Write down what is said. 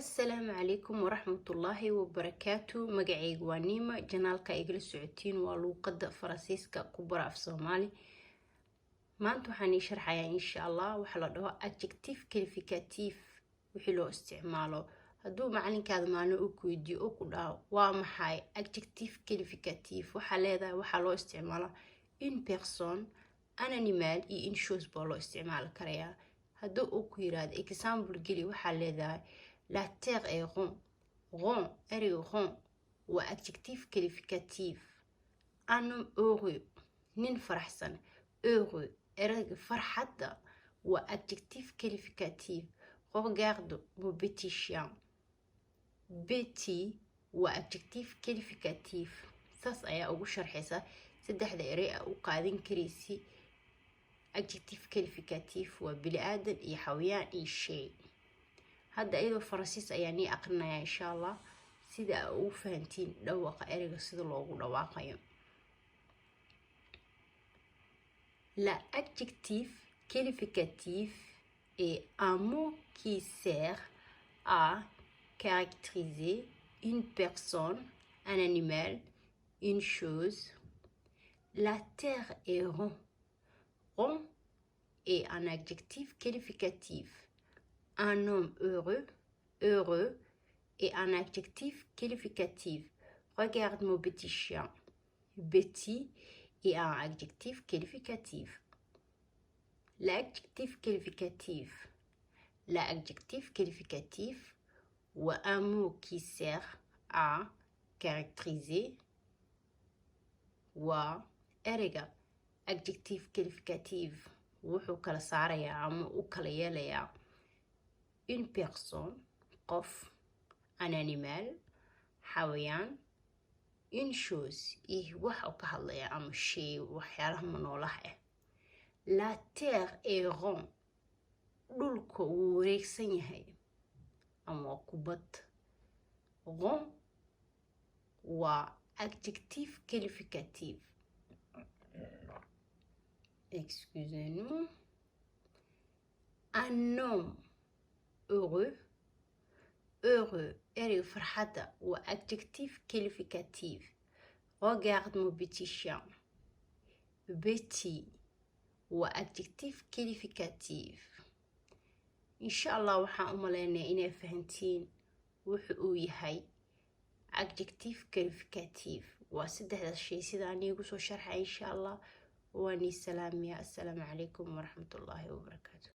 Asalaamu calaykum waraxmatullaahi wabarakaatu. Magacaygu waa Niima. Channelka igala socotiin waa Luuqada Faransiiska ku Bara Af Soomaali. Maanta waxaan ii sharxayaa, insha Allah, waxaa la dhaho adjectif qualificatif, wixii loo isticmaalo. Hadduu macalinkaada maalin uu ku weydiiyo oo ku dhaho: "Waa maxay adjectif qualificatif?" waxaa leedahay: waxaa loo isticmaalaa une personne, un animal iyo une chose baa loo isticmaali karayaa. Haddii uu ku yiraahdo: "Exemple geli," waxaa leedahay: "La terre est rond." Rond, ereyga rond waa adjectif qualificatif. Un homme heureux, nin faraxsan. Heureux, ereyga farxadda, waa adjectif qualificatif. Regarde mon petit chien. Petit waa adjectif qualificatif. Saas ayaa ugu sharxaysa saddexda erey a u qaadan karaysi adjectif qualificatif: waa bini aadan iyo xawayaan iyo shay. Hadda iyadoo Faransiis ayaa nii aqrinaya, insha Allah, sida aa ugu fahantiin dhawaqa ereyga, sida loogu dhawaaqayo. La adjectif qualificatif est un mot qui sert à caractériser une personne, un animal, une chose. La terre est rond. Rond est un adjectif qualificatif. Un homme heureux, heureux est un adjectif qualificatif. Regarde mon petit chien. Petit est un adjectif qualificatif. L'adjectif qualificatif. L'adjectif qualificatif ou un mot qui sert à caractériser waa ereyga adjectif qualificatif. Wuxuu kala saarayaa ama u kala yeelayaa une personne, qof, un animal, xawayaan, une chose, iyo wax uu ka hadlaya ama shay, waxyaalaha manoolaha ah. La terre est rond, dhulka wuu wareegsan yahay ama waa kubad. Rond waa adjectif qualificatif. Excusez-nous. Un homme heureux, heureux, ereyga farxadda, waa adjectif qualificatif. Regarde mon petit chien. Petit waa adjectif qualificatif. Insha Allah, waxaan u maleynayaa inay fahantiin wuxu uu yahay adjectif qualificatif. Waa saddexdaas shay sidaan iigu soo sharxay, insha Allah. Waa nii salaamiya. Assalaamu calaykum waraxmatullaahi wabarakaatu.